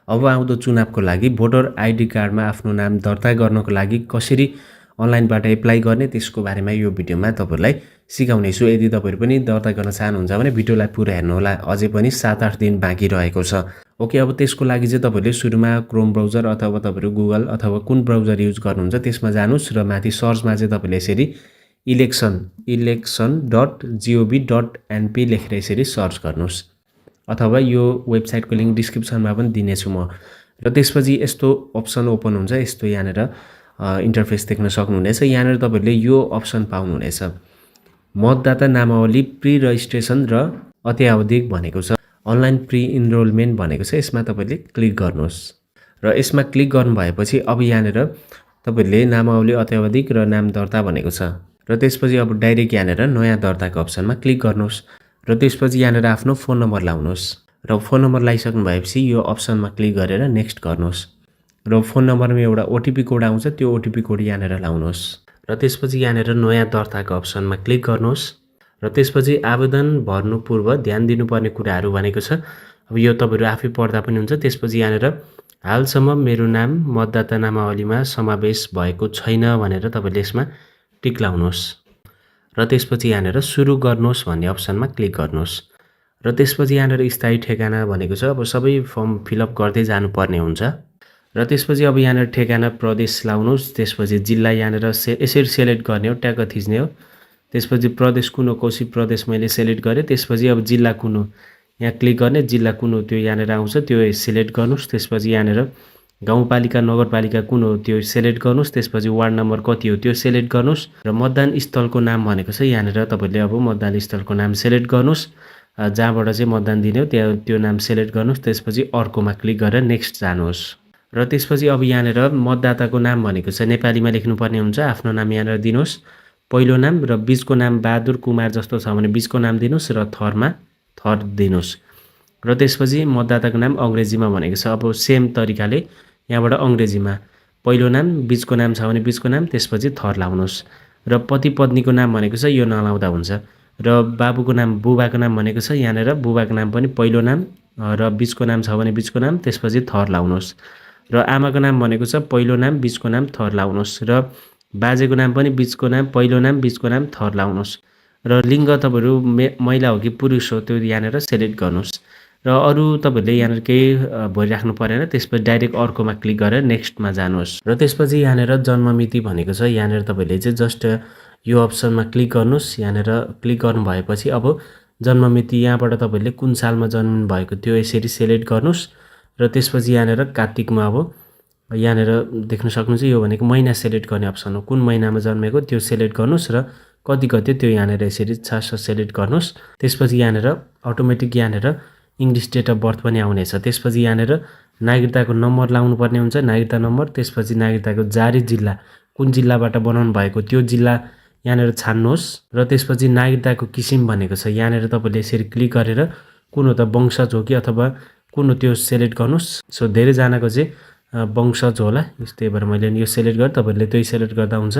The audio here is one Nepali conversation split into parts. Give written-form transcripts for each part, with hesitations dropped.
अब आउँदो चुनावको लागि भोटर आइडी कार्डमा आफ्नो नाम दर्ता गर्नको लागि कसरी अनलाइनबाट एप्लाई गर्ने त्यसको बारेमा यो भिडियोमा तपाईहरुलाई सिकाउनेछु। यदि तपाईहरु पनि दर्ता गर्न चाहनुहुन्छ भने भिडियोलाई पुरा हेर्नुहोला। अझै पनि 7-8 दिन बाँकी रहेको छ। ओके, अब त्यसको लागि चाहिँ तपाईहरुले सुरुमा क्रोम ब्राउजर अथवा तपाईहरु गुगल अथवा कुन ब्राउजर युज गर्नुहुन्छ त्यसमा जानुस् र माथि सर्चमा चाहिँ तपाईले यसरी election.gov.np लेखेर यसरी सर्च गर्नुस् अथवा यो वेबसाइटको लिंक डिस्क्रिप्सनमा पनि दिनेछु म। र त्यसपछि यस्तो अप्सन ओपन हुन्छ। यस्तो यहाँनेर इन्टरफेस देख्न सक्नुहुनेछ। यहाँनेर तपाईहरुले यो अप्सन पाउनुहुनेछ, मतदाता नामावली प्री रजिस्ट्रेसन र अत्यावधिक भनेको छ, अनलाइन प्री इनरोलमेन्ट भनेको छ। यसमा तपाईले क्लिक गर्नुस् र यसमा क्लिक गर्नु भएपछि अब यहाँनेर तपाईले नामावली अत्यावधिक र नाम दर्ता भनेको छ र त्यसपछि अब डाइरेक्ट यहाँनेर नयाँ दर्ताको अप्सनमा क्लिक गर्नुस् र त्यसपछि यहाँनेर आफ्नो फोन नम्बर लाउनुस् र फोन नम्बर लाइसक्नु भएपछि यो अप्सनमा क्लिक गरेर नेक्स्ट गर्नुस् र फोन नम्बरमा एउटा ओटीपी कोड आउँछ, त्यो ओटीपी कोड यहाँनेर लाउनुस् र त्यसपछि यहाँनेर नयाँ दर्ताको अप्सनमा क्लिक गर्नुस् र त्यसपछि आवेदन भर्नु पूर्व ध्यान दिनुपर्ने कुराहरू भनेको छ। अब यो तपाईहरु आफै पढ्दा पनि हुन्छ। त्यसपछि यहाँनेर हालसम्म मेरो नाम मतदाता नामावलीमा समावेश भएको छैन भनेर तपाईले यसमा टिक लाउनुस् र त्यसपछि यहाँनेर सुरु गर्नुस् भन्ने अप्सनमा क्लिक गर्नुस् र त्यसपछि यहाँनेर स्थायी ठेगाना भनेको छ। अब सबै फर्म फिलअप गर्दै जानुपर्ने हुन्छ र त्यसपछि अब यहाँनेर ठेगाना प्रदेश लाउनुस्। त्यसपछि जिल्ला यहाँनेर यसरी सेलेक्ट गर्ने हो, ट्याग थिच्ने हो। त्यसपछि प्रदेश कुन हो, कोशी प्रदेश मैले सेलेक्ट गरे। त्यसपछि अब जिल्ला कुन हो यहाँ क्लिक गर्ने, जिल्ला कुन हो त्यो यहाँनेर आउँछ, त्यो सेलेक्ट गर्नुस्। त्यसपछि यहाँनेर गाउँपालिका नगरपालिका कुन हो त्यो सेलेक्ट गर्नुस्। त्यसपछि वार्ड नम्बर कति हो त्यो सेलेक्ट गर्नुस् र मतदान स्थलको नाम भनेको छ। यहाँनेर तपाईले अब मतदान स्थलको नाम सेलेक्ट गर्नुस्, जहाँबाट चाहिँ मतदान दिने हो त्यहाँ त्यो नाम सेलेक्ट गर्नुस्। त्यसपछि अर्कोमा क्लिक गरेर नेक्स्ट जानुहोस् र त्यसपछि अब यहाँनेर मतदाताको नाम भनेको छ नेपालीमा लेख्नुपर्ने हुन्छ। आफ्नो नाम यहाँनेर दिनुस्, पहिलो नाम र बीचको नाम बहादुर कुमार जस्तो छ भने बीचको नाम दिनुस् र थरमा थर दिनुस् र त्यसपछि मतदाताको नाम अंग्रेजीमा भनेको छ। अब सेम तरिकाले यहाँबाट अंग्रेजीमा पहिलो नाम, बीचको नाम छ भने बीचको नाम, त्यसपछि थर लाउनुस् र पति पत्नीको नाम भनेको छ यो नलाउँदा हुन्छ र बाबुको नाम बुबाको नाम भनेको छ। यहाँनेर बुबाको नाम पनि पहिलो नाम र बीचको नाम छ भने बीचको नाम, त्यसपछि थर लाउनुस् र आमाको नाम भनेको छ पहिलो नाम बीचको नाम थर लाउनुस् र बाजेको नाम पनि बीचको नाम पहिलो नाम बीचको नाम थर लाउनुस् र लिङ्ग तपाईहरु महिला हो कि पुरुष हो त्यो यहाँनेर सेलेक्ट गर्नुस् र अरु तपाईहरुले यहाँनेर केही भरिराख्नु परेन। त्यसपछि डाइरेक्ट अर्कोमा क्लिक गरेर नेक्स्टमा जानुहोस् र त्यसपछि यहाँनेर जन्ममिति भनेको छ। यहाँनेर तपाईले चाहिँ जस्ट यो अप्सनमा क्लिक गर्नुस्। यहाँनेर क्लिक गर्नु भएपछि अब जन्ममिति यहाँबाट तपाईले कुन सालमा जन्मनु भएको त्यो यसरी सेलेक्ट गर्नुस् र त्यसपछि यहाँनेर कार्तिकमा अब यहाँनेर देख्न सक्नुहुन्छ यो भनेको महिना सेलेक्ट गर्ने अप्सन हो। कुन महिनामा जन्मेको त्यो सेलेक्ट गर्नुस् र कति गते त्यो यहाँनेर यसरी छास सेलेक्ट गर्नुस्। त्यसपछि यहाँनेर अटोमेटिक यहाँनेर इंग्लिश डेट अफ बर्थ पनि आउनेछ। त्यसपछि यहाँनेर नागरिकताको नम्बर लाउनु पर्ने हुन्छ, नागरिकता नम्बर। त्यसपछि नागरिकताको जारी जिल्ला कुन जिल्लाबाट बनाउनु भएको त्यो जिल्ला यहाँनेर छान्नुहोस् र त्यसपछि नागरिकताको किसिम भनेको छ। यहाँनेर तपाईले यसरी क्लिक गरेर कुन हो त वंशज हो कि अथवा कुन हो त्यो सेलेक्ट गर्नुस्। सो धेरै जनाको चाहिँ वंशज होला, त्यही भएर मैले यो सेलेक्ट गरे, तपाईहरुले त्यही सेलेक्ट गर्दा हुन्छ।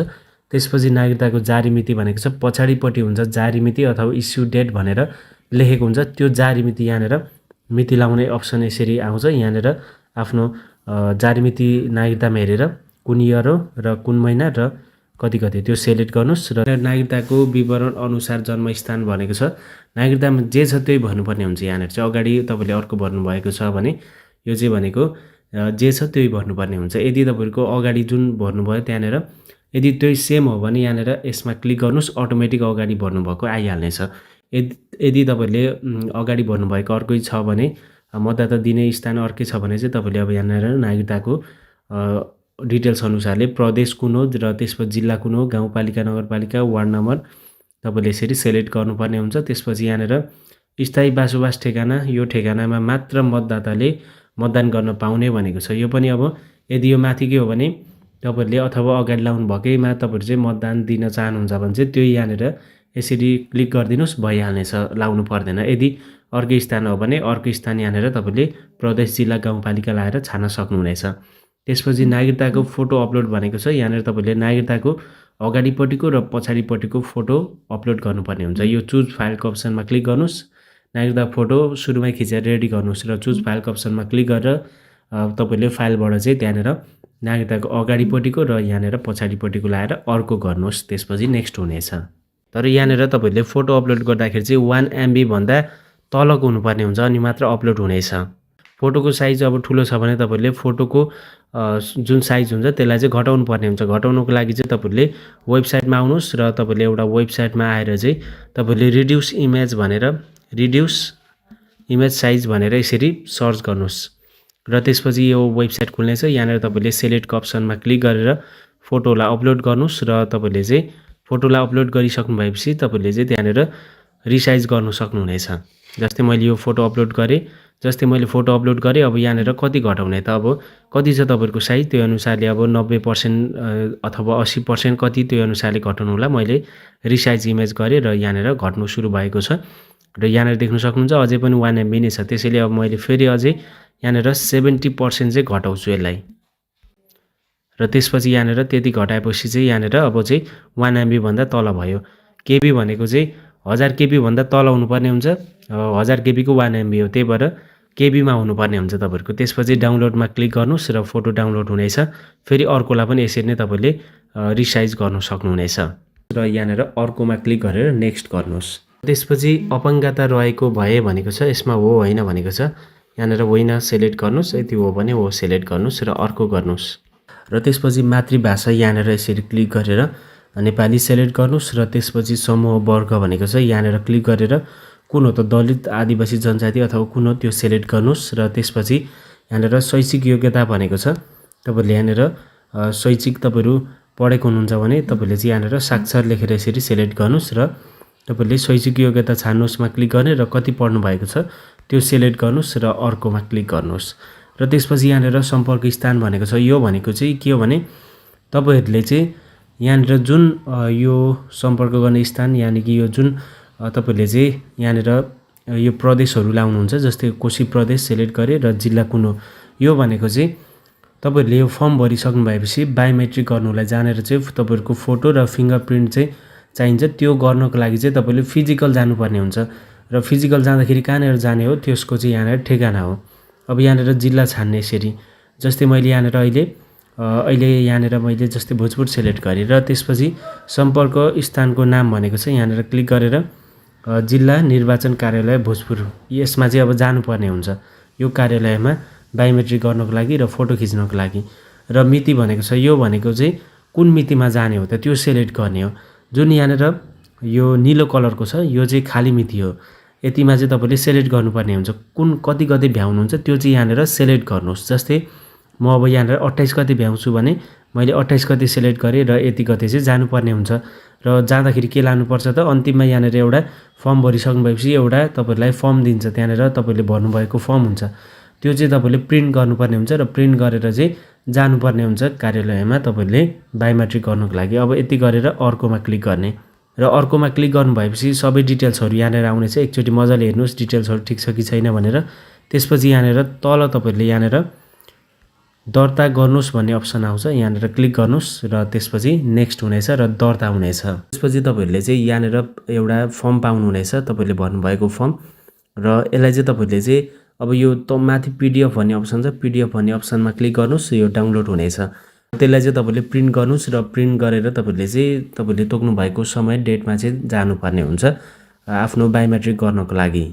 त्यसपछि नागरिकताको जारी मिति भनेको छ, पछाडिपट्टि हुन्छ जारी मिति अथवा इस्यु डेट भनेर लेखेको हुन्छ, त्यो जारी मिति यहाँनेर मिति लाउने अप्सन यसरी आउँछ। यहाँनेर आफ्नो जारी मिति नागरिकतामा हेरेर कुन इयर हो र कुन महिना र कति गते त्यो सेलेक्ट गर्नुस् र नागरिकताको विवरण अनुसार जन्मस्थान भनेको छ। नागरिकतामा जे छ त्यही भर्नुपर्ने हुन्छ। यहाँनेर चाहिँ अगाडि तपाईले अर्को भर्नु भएको छ भने यो चाहिँ भनेको जे छ त्यही भर्नुपर्ने हुन्छ। यदि तपाईहरुको अगाडि जुन भर्नुभयो त्यहाँनेर यदि त्यही सेम हो भने यहाँनेर यसमा क्लिक गर्नुस्, अटोमेटिक अगाडि भर्नु भएको आइहाल्नेछ। यदि तपाईहरुले अगाडि भर्नु भएको अर्कै छ भने मतदाता दिने स्थान अर्कै छ भने चाहिँ तपाईले अब यहाँनेर नागरिकताको डिटेल्स अनुसारले प्रदेश कुन हो र त्यसपछि जिल्ला कुन हो, गाउँपालिका नगरपालिका वार्ड नम्बर तपाईले यसरी सेलेक्ट गर्नुपर्ने हुन्छ। त्यसपछि यहाँनेर स्थायी बसोबास ठेगाना, यो ठेगानामा मात्र मतदाताले मतदान गर्न पाउने भनेको छ। यो पनि अब यदि यो माथिकै हो भने तपाईहरुले अथवा अगाडि लाउनु भएकैमा तपाईहरु चाहिँ मतदान दिन चाहनुहुन्छ भने चाहिँ त्यो यहाँनेर यसरी क्लिक गरिदिनुस्, भइहाल्नेछ, लाउनु पर्दैन। यदि अर्कै स्थान हो भने अर्कै स्थान यहाँनेर तपाईले प्रदेश जिल्ला गाउँपालिका लाएर छान्न सक्नुहुनेछ। त्यसपछि नागरिकताको फोटो अपलोड भनेको छ। यहाँनेर तपाईले नागरिकताको अगाडिपट्टिको र पछाडिपट्टिको फोटो अपलोड गर्नुपर्ने हुन्छ। यो चुज फाइलको अप्सनमा क्लिक गर्नुस्, नागरिकता फोटो सुरुमै खिचेर रेडी गर्नुस् र चुज फाइलको अप्सनमा क्लिक गरेर तपाईले फाइलबाट चाहिँ त्यहाँनेर नागरिकताको अगाडिपट्टिको र यहाँनेर पछाडिपट्टिको लाएर अर्को गर्नुहोस्, त्यसपछि नेक्स्ट हुनेछ। तर यहाँनेर तपाईले फोटो अपलोड गर्दाखेरि चाहिँ 1 MB भन्दा तलको हुनुपर्ने हुन्छ, अनि मात्र अपलोड हुनेछ। फोटोको साइज अब ठुलो छ भने तपाईले फोटोको जुन साइज हुन्छ त्यसलाई चाहिँ घटाउनु पर्ने हुन्छ। घटाउनुको लागि चाहिँ तपाईले वेबसाइटमा आउनुहोस् र तपाईले एउटा वेबसाइटमा आएर चाहिँ तपाईले रिड्युस इमेज साइज भनेर यसरी सर्च गर्नुहोस् र त्यसपछि यो वेबसाइट खुल्नेछ। यहाँनेर तपाईले सेलेक्टको अप्सनमा क्लिक गरेर फोटोलाई अपलोड गर्नुहोस् र तपाईले चाहिँ फोटोलाई अपलोड गरिसक्नु भएपछि तपाईले चाहिँ त्यहाँनेर रिसाइज गर्न सक्नुहुनेछ। जस्तै मैले यो फोटो अपलोड गरेँ, अब यहाँनेर कति घटाउने त, अब कति छ तपाईहरुको साइज त्यो अनुसारले अब 90% अथवा 80% कति त्यो अनुसारले घटाउनु होला। मैले रिसाइज इमेज गरेँ र यहाँनेर घट्नु सुरु भएको छ र यहाँनेर देख्न सक्नुहुन्छ अझै पनि 1 MB नै छ। त्यसैले अब मैले फेरि अझै यहाँनेर 70% चाहिँ घटाउँछु यसलाई र त्यसपछि यहाँनेर त्यति घटाएपछि चाहिँ यहाँनेर अब चाहिँ 1 MB भन्दा तल भयो। केबी भनेको चाहिँ 1000 KB भन्दा तल हुनुपर्ने हुन्छ। 1000 KB को 1 MB हो, त्यही भएर केबीमा हुनुपर्ने हुन्छ तपाईहरुको। त्यसपछि डाउनलोडमा क्लिक गर्नुहोस् र फोटो डाउनलोड हुनेछ। फेरि अर्कोलाई पनि यसरी नै तपाईले रिसाइज गर्न सक्नुहुनेछ र यहाँनेर अर्कोमा क्लिक गरेर नेक्स्ट गर्नुहोस्। त्यसपछि अपाङ्गता रहेको भए भनेको छ, यसमा हो होइन भनेको छ। यहाँनेर होइन सेलेक्ट गर्नुहोस्, यदि हो भने हो सेलेक्ट गर्नुहोस् र अर्को गर्नुहोस् र त्यसपछि मातृभाषा यहाँनेर यसरी क्लिक गरेर नेपाली सेलेक्ट गर्नुहोस् र त्यसपछि समूह वर्ग भनेको छ, यहाँनेर क्लिक गरेर कुन हो त दलित, आदिवासी जनजाति अथवा कुन हो त्यो सेलेक्ट गर्नुहोस् र त्यसपछि यहाँनेर शैक्षिक योग्यता भनेको छ। तपाईले यहाँनेर शैक्षिक तपाईहरु पढेको हुनुहुन्छ भने तपाईले चाहिँ यहाँनेर साक्षर लेखेर यसरी सेलेक्ट गर्नुहोस् र तपाईले शैक्षिक योग्यता छान्नुहोस्मा क्लिक गर्ने र कति पढ्नु भएको छ त्यो सेलेक्ट गर्नुहोस् र अर्कोमा क्लिक गर्नुहोस् र त्यसपछि यहाँनेर सम्पर्क स्थान भनेको छ। यो भनेको चाहिँ के हो भने तपाईहरुले चाहिँ यहाँनेर जुन यो सम्पर्क गर्ने स्थान यानी कि यो जुन तपाईले चाहिँ यहाँनेर यो प्रदेशहरु लाउनुहुन्छ, जस्तै कोशी प्रदेश सेलेक्ट गरे र जिल्ला कुन हो, यो भनेको चाहिँ तपाईहरुले यो फर्म भरिसक्नु भएपछि बायोमेट्रिक गर्नुलाई जानेर चाहिँ तपाईहरुको फोटो र फिंगरप्रिन्ट चाहिँ चाहिन्छ। त्यो गर्नको लागि चाहिँ तपाईले फिजिकल जानुपर्ने हुन्छ र फिजिकल जाँदाखेरि कहाँनेर जाने हो त्यसको चाहिँ यहाँनेर ठेगाना हो। अब यहाँनेर जिल्ला छान्ने यसरी, जस्तै मैले यहाँनेर अहिले यहाँनेर मैले जस्तै भोजपुर सेलेक्ट गरेँ र त्यसपछि सम्पर्क स्थानको नाम भनेको छ, यहाँनेर क्लिक गरेर जिल्ला निर्वाचन कार्यालय भोजपुर, यसमा चाहिँ अब जानुपर्ने हुन्छ यो कार्यालयमा बायोमेट्रिक गर्नको लागि र फोटो खिच्नको लागि। र मिति भनेको छ, यो भनेको चाहिँ कुन मितिमा जाने हो त त्यो सेलेक्ट गर्ने हो। जुन यहाँनेर यो नीलो कलरको छ यो चाहिँ खाली मिति हो, यतिमा चाहिँ तपाईले सेलेक्ट गर्नुपर्ने हुन्छ। कुन कति गते भ्याउनुहुन्छ त्यो चाहिँ यहाँनेर सेलेक्ट गर्नुहोस्। जस्तै म अब यहाँनेर 28 गते भ्याउँछु भने मैले 28 गते सेलेक्ट गरेँ र यति गते चाहिँ जानुपर्ने हुन्छ। र जाँदाखेरि के लानुपर्छ त, अन्तिममा यहाँनेर एउटा फर्म भरिसक्नु भएपछि एउटा तपाईहरुलाई फर्म दिन्छ, त्यहाँनेर तपाईले भर्नुभएको फर्म हुन्छ, त्यो चाहिँ तपाईले प्रिन्ट गर्नुपर्ने हुन्छ र प्रिन्ट गरेर चाहिँ जानुपर्ने हुन्छ कार्यालयमा तपाईले बायोमेट्रिक गर्नको लागि। अब यति गरेर अर्कोमा क्लिक गर्ने र अर्कोमा क्लिक गर्नु भएपछि सबै डिटेल्सहरु यहाँनेर आउनेछ। एकचोटी मजाले हेर्नुस् डिटेल्सहरु ठीक छ कि छैन भनेर। त्यसपछि यहाँनेर तल तपाईहरुले यहाँनेर दर्ता गर्नुस् भन्ने अप्सन आउँछ, यहाँनेर क्लिक गर्नुस् र त्यसपछि नेक्स्ट हुनेछ र दर्ता हुनेछ। त्यसपछि तपाईहरुले चाहिँ यहाँनेर एउटा फर्म पाउनुहुनेछ, तपाईले भर्नुभएको फर्म, र यसलाई चाहिँ तपाईले चाहिँ अब यो त माथि पीडीएफ भन्ने अप्सन छ, पीडीएफ भन्ने अप्सनमा क्लिक गर्नुस्, यो डाउनलोड हुनेछ। त्यसलाई चाहिँ तपाईले प्रिन्ट गर्नुस् र प्रिन्ट गरेर तपाईले चाहिँ तपाईले तोक्नु भएको समय डेटमा चाहिँ जानुपर्ने हुन्छ आफ्नो बायोमेट्रिक गर्नको लागि।